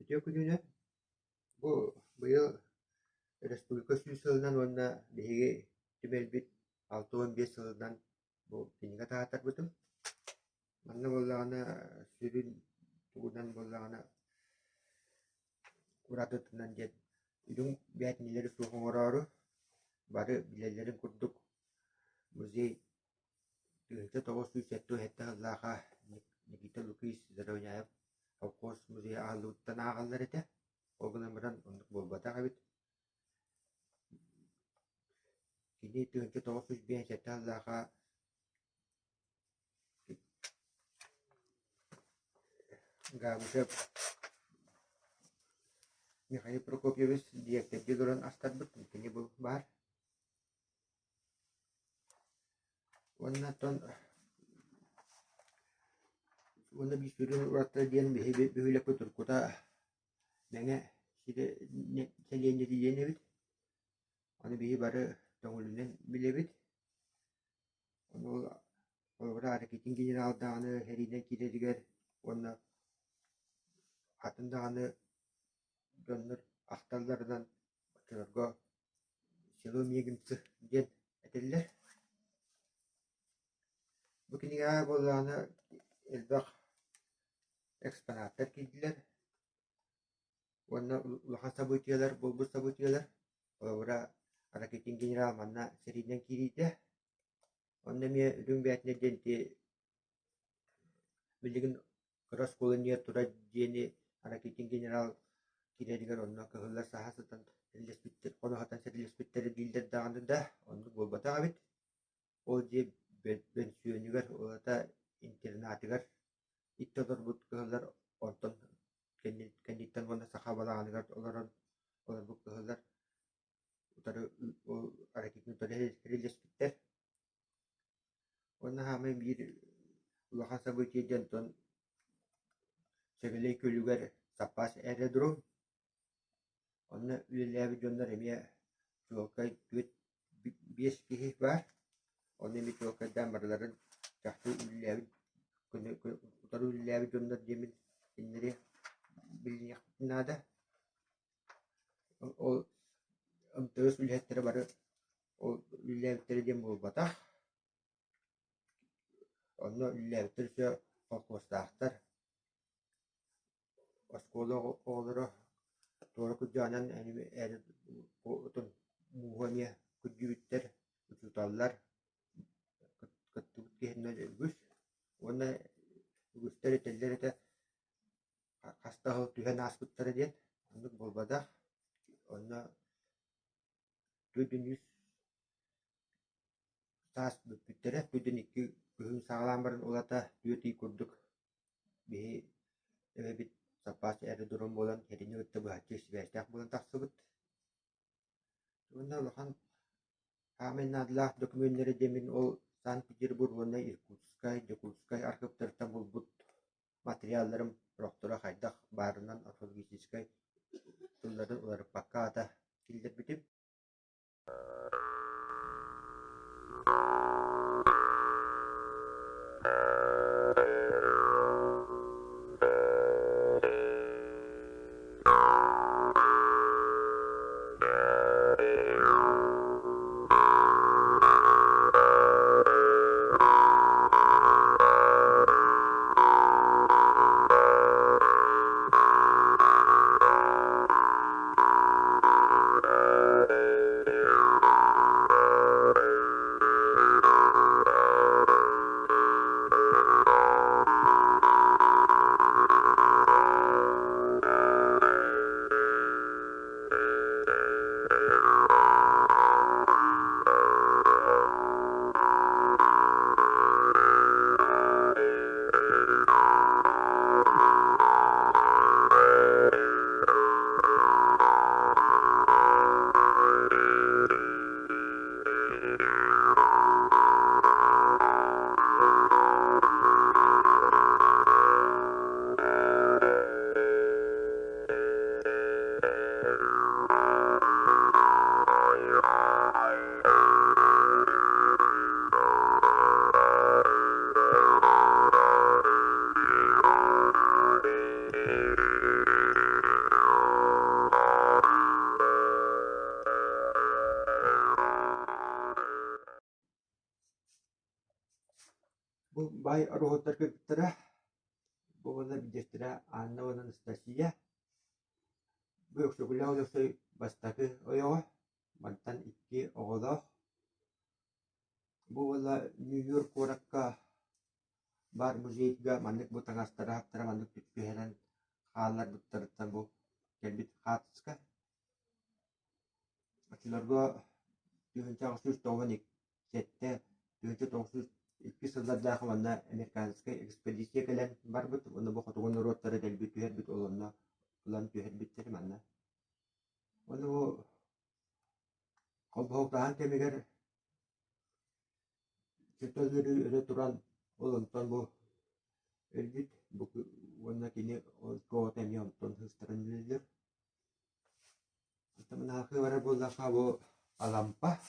Үтүө күнүнэн! Бу быйыл республика сүүс сылынан уонна биһиги түмэлбит 65 сылынан бу кинигэ таһааттарбытым. Манна буоллаҕына сүрүн тугунан буоллаҕына уратытынан диэн үрүҥ бээтинэлэри суох оҥороору бары билэллэрин курдук музей 1977 сыллааҕа Никита Лукич Заровняев холкуос музейа аһыллыбыттан ааҕаллар этэ. Ол гынан баран оннук буолбатах эбит. Кини 1957 сыллааҕа Габышев Михаил Прокопьевич дириэктэрдии олорон астарбыт, кини бу баар. Уонна оттон уонна биир сүрүн уратыта диэн биһиги бөһүөлэкпит уруккута Мэҥэ сирэ сэлиэнньэтэ диэн эбит. Ону биһиги бары Төҥүлүнэн билэбит. Ону холобура Аракитин генерал даҕаны сэриинэн киирэригэр уонна атын даҕаны дьоннор ахталларынан оччолорго село Мегинцы диэн этиллэр. Бу кинигэҕэ буоллаҕына элбэх экспонаттар киирдилэр уонна улахан событиелар буолбут событиелар. Холобура, Ракитин генерал манна сэриинэн киириитэ. Онно эмиэ Үрүҥ Бээтинэ диэн ити билигин Кыра оскуола иннигэр турар дьиэни Ракитин генерал киирэригэр онно кыһыллар саһа сытан сэрилэспиттэр, хоно сытан сэрилэспиттэрэ дииллэр даҕаны да, оннук буолбатах эбит. Ол дьиэ бөнсүөнүгэр, ол аата интернатыгар икки олорбут кыһыллар онтон кэнниттэн уонна саха балаҕаныгар олорон олорбут кыһыллар утары ол Ракитин утары сэрилэспиттэр. Уонна саамай биир улахан событие диэн онтон Сэгэлэй күөлүгэр саппаас аэродром. Онно үлэлээбит дьоннор эмиэ чуолкай түөрт биэс киһи баар. Онно эмиэ чуолкайдаан барыларын чахчы үлэлээбит утары үлэлээбит дьоннор диэммин кинилэри билиниэхпитин наада. Ол МТС үлэһиттэрэ бары ол үлэлээбиттэрэ диэн буолбатах. Онно үлэлээбиттэр өссө холкуостаахтар, оскуола оҕолоро туора кырдьаҕынан мууһу эмиэ күрдьүбүттэр, учууталлар кыттыбыт киһиннэр үгүс уонна үгүстэр этэллэр этэ хас да сыл түһэн ааспыттара диэн, оннук буолбатах. Онно Күдүн үс саас бүппүттэрэ, күдүн икки күһүн саҕалаан баран улата түөрт ый курдук биһи эбэбит саппаас аэродром буолан итини кытта быһаччы сибээстээх буолан тахсыбыт. Уонна улахан саамай наадалаах докумүөннэрэ диэммин ол Санкт-Петербург уонна Иркутскай, Дьокуускай архыыптарыттан булбут материалларым сорохторо хайдах баарынан орфографическай тылларын уларыппакка аата киллэрбитим. Баай Оруоһуттар кыргыттара, бу уонна биирдэстэрэ Анна уонна Анастасия. Бу Өксөкүлээх Өлөксөй бастакы ойоҕо, мантан икки оҕолоох. Бу уола Нью-Йорк куоракка баар музейга маннык бу таҥастара-саптара маннык түһэрэн хаалларбыттарыттан бу кэлбит хаартыска. Оччолорго 1892 7 1902 сыллардаах уонна американскай экспедиция кэлэн барбыт уонна бу хотугу норуоттары дэлби түһэрбит ол онно ылан түһэрбиттэр манна. Уонна бу холбоһуктааһын кэмигэр Сытар ыарыы өрө туран, ол онтон бу өлбүт бу уонна кини оҕото эмиэ онтон сыстарын билэллэр. Оттон барар буоллахха бу Алампа,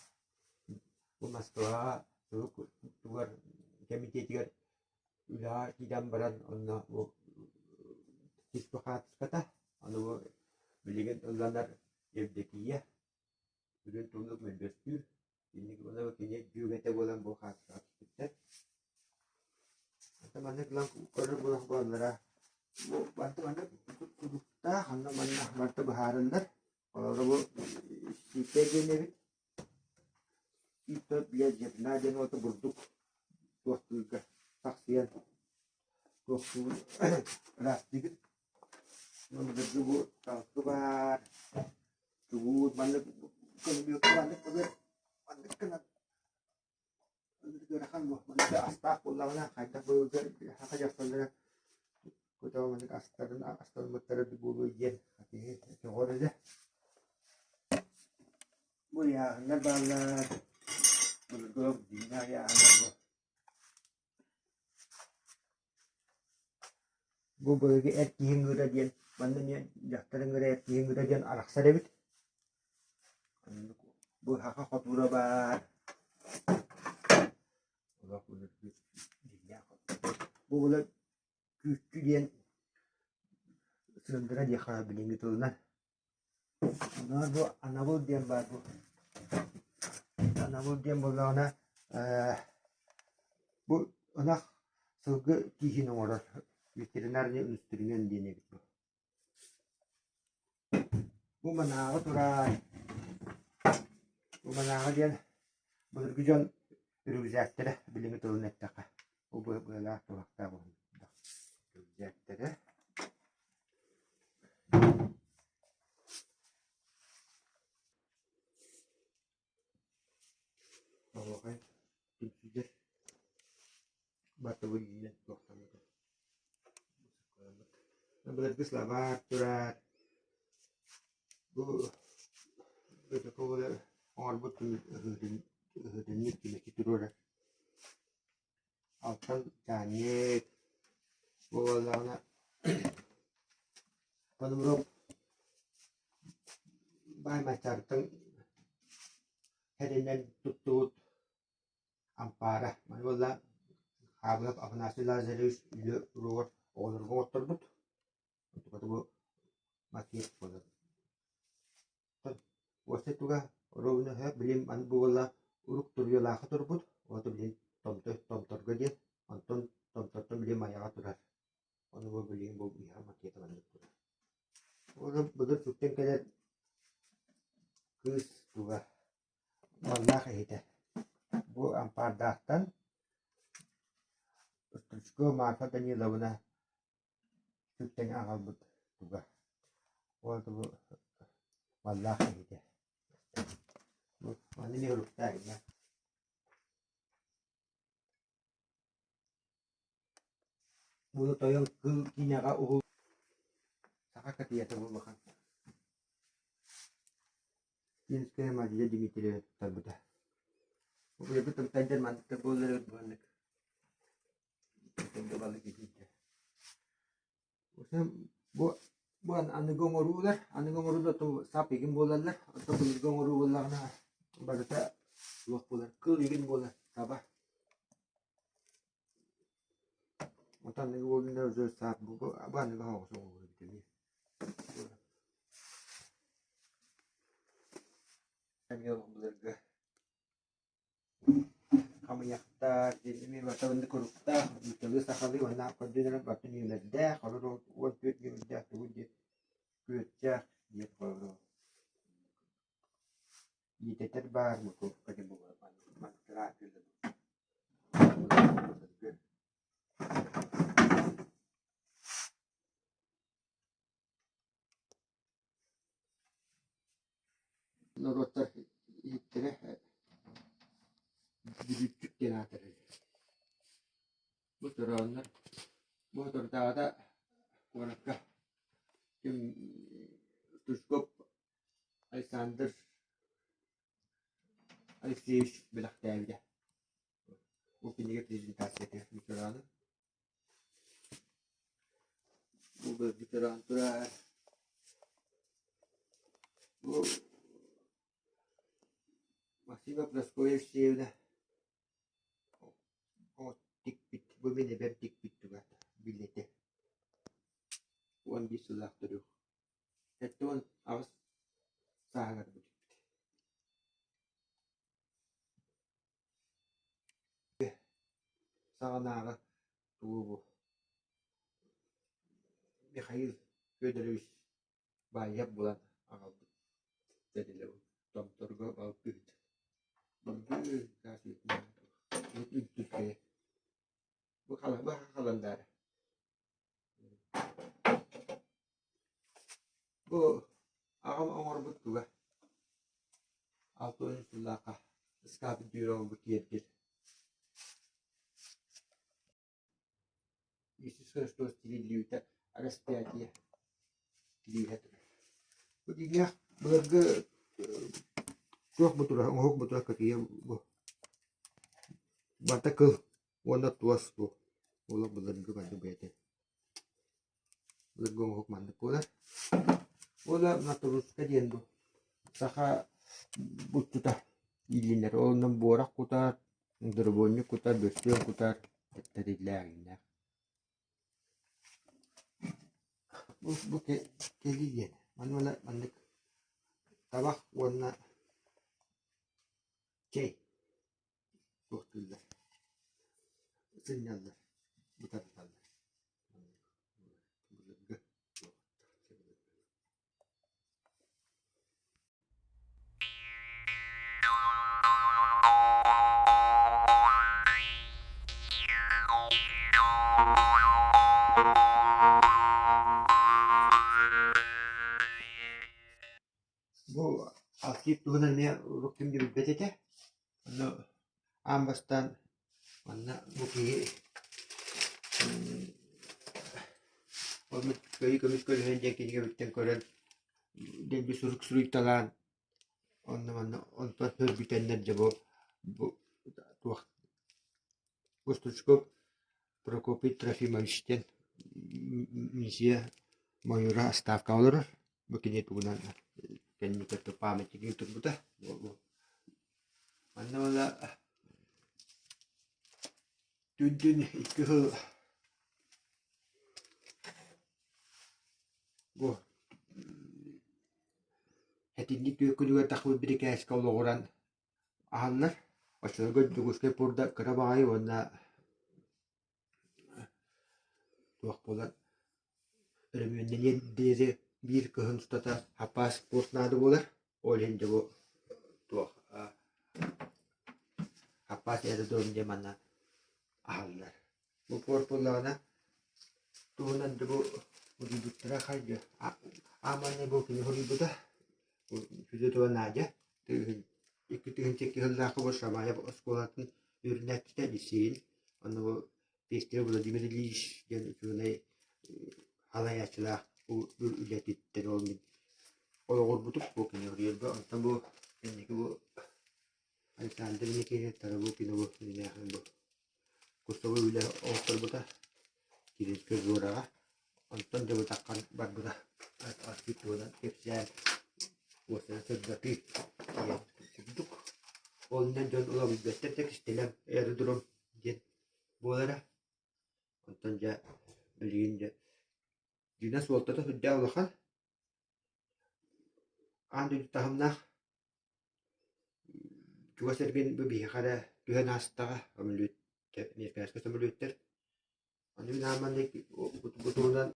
бу Москваҕа сурук тугар кэмитиэтигэр үлэҕэ киирэн баран онно бу түспүт хаартыската, аны бу билигин ылланар Евдокия Үрүҥ туллук мөлбөстүүр, инник уонна кини дьүөгэтэ буолан бу хаартыскаҕа түспүттэр. Онтон маннык ылан көрөр буолах буолаллара бу барыта маннык туруктаах, онно манна барыта быһаарыллар. Олору бу сииктэй диэн эбит. Сииктэ для зерна диэн уота бурдук туохтуурга сахсыйан туохтуур ыраастыыгыт. Былыргы бу талкы баар, Тугуут маннык көмүлүөккэ маннык былыр маннык гынан ыарахан буо маннык астаах буоллаҕына хайдах былыргы саха дьахталлара көтөҕө маннык астарын астаммыттара буолуой диэн киһи сөҕөр эрэ. Бу ыйааһыннар бааллар былыргы дьиҥнээх ыйааһыннар бу. Бу былыргы эр киһи ыҥыыра диэн манна эмиэ дьахтар ыҥыыра эр киһи ыҥыыра диэн арахсар эбит. Бу саха хотуура баар. Олох былыргы дьиҥнээх Бу былыр күүччү диэн сыындыра диэххэ билиҥҥи тылынан. Онон бу анабыл диэн баар бу. Анабыл диэн буоллаҕына бу ынах сылгы тииһин оҥорор ветеринарный инструмент диэн эбит бу. Бу манааҕы турар. Бу манааҕы диэн былыргы дьон үрүкзээктэрэ билиҥҥи тылын эттэххэ. Бу быалаах туһахтаах үрүкзээктэрэ. Оһуохай түмсүүлэр барытыбын иинэн туохтаммыта. Былыргы словарь турар. Бу протоколу оҥорбут ыһыытынньык түмэти туруорар. Алтан чаанньык буоллаҕына Пономарев баай Мачаарыттан тэринэн туттубут ампаара. Маны буолла Хаабылап Афанасий Лазаревич үлэ уруогар оҕолорго оҥотторбут. Онтуката бу макет буолар. Уопсай туга оруобуна өһө билим аны бу буолла урук Туруйалаахха турбут, уонна билигин Томторго диэн, онтон Томтортон билим Майаҕа турар. Ону бу билигин бу ыйаах макета маннык турар. Уонна былыр сүктэн кэлэр кыыс туга маллаах иһитэ. Бу ампаардаахтан Стручко Марфа Даниловна сүктэн аҕалбыт туга. Ол бу маллаах иһитэ. Бу маны эмиэ уруктаа Буну тойон кыл киинэҕэ уһул Саха катыйата буоллахан Киинская Мария Дмитриева туттарбыта. Былыргы тымтайдар манныктар буоллар эбит буоллар балык итиитэ. Бу бу аныгы оҥоруулар, аныгы оҥоруулар сап игин буолаллар, оттон былыргы оҥоруу буоллаҕына барыта суох буолар, кыл игин буолар, таба. Оттон аныгы буоллунар уже саап бу аныгы оһоҕос оҥоһуу эбит эмиэ. Эмиэ былыргы. Хамыйахтар диэн эмиэ барыта оннук уруктаах, нууччалыы сахалыы уонна көрдүнэрэ барыта нүөмэрдээх, олору 14 нүөмэрдээх тугуй диэн күөрчэх диэн холобура иитэтэр баар мутукка диэн буолар Норуоттар иһиттэрэ Бүлүүччүк диэн аатырар. Бу чорооннор бу соторутааҕыта куоракка ким Стручков Александр Алексеевич бэлэхтээбитэ. Бу кинигэ презентацията чороонун. Бу ветеран турар. Бу Максима Прасковья Алексеевна тикпит, бу мин эбэм тикпит туга билиэтэ. 11 сыллаах төрүөх. 78 сааһыгар бу тикпит. Саҕанааҕы тугу бу Михаил Федорович Баайап булан аҕалбыт тэрилэ бу Томторго балтыһыт Бу халандаара Бу аҕам оҥорбут туга 60 сыллаахха ыскаап үрдүгэр оҥорбут киэргэл Иисус Христос тирииллибитэ распятие кирииһэ турар. Бу дьиҥнээх былыргы туох бу турар оҥоһук бу турар кытыйа бу барыта кыл уонна туос бу олох былыргы маннык бэйэтэ Былыргы оҥоһук маннык буолар. Уонна Матуруска диэн бу саха булчута иилинэр. Онон буорах кутар, доробуонньук кутар, бөртүөн кутар тэриллээҕиннээх. Бу, бу кэлии диэн. Манна маннык табах уонна чэй туохтууллар, сынньаллар, бытарыталлар. Былыргы Бу архив туһунан эмиэ урут ким да билбэт этэ. Ону аан бастаан манна бу киһи Кыайыы көмүс көлөһүн диэн кинигэбиттэн көрөн дэлби сурук суруйталаан онно-манна онтон сөргүтэннэр дьэ бу туох Стручков Прокопий Трофимович диэн милиция майора отставкаҕа олорор. Бу кини тугунан кэнникэтэ памятнигын турбута. Манна ыла түүн икки сыл бу этинник түөрт күнүгэр тахсыбыт бирикээскэ олоҕуран аһаллар. Оччолорго Дьокуускай пуорда кыра баҕайы уонна туох буолан өрөмүөннэниэн диэри биир кыһын устата саппаас пуорт наада буолар. Ол иһин дьэ бу туох саппаас аэродром диэн манна аһаллар. Бу пуорт буоллаҕына туһунан да бу уруйбуттара хайдыы ааманнай бу кини суруйбута Федотова Надя 2002 сыллаахха бу Шамаев оскуолатын үөрэнээччитэ лиссиэйин онно бу Пестерев Владимир Ильич диэн учуонай салайааччылаах үлэтиттэн ол мин олоҕурбутум бу кини суруйарга онтон бу инники бу Александр Никитин Тарабукин бу бу курсовой үлэ оҥотторбута Кириллскэй Жораҕа онтон дьыбытаххан барбыта архив туһунан кэпсээн уосана сырдатыы диэн курдук ол иннинэ дьон ыла билбэттэр да кистэлэҥ аэродром диэн буолара онтон дьэ билигин дьэ дьиҥэ суолтата сүрдээх улахан аан дойду таһымнаах чугас эргин бу биһиэхэ эрэ түһэн аастаҕа, көмүлүөттэр, американскай сөмөлүөттэр. Аны мин аамман бу туһунан.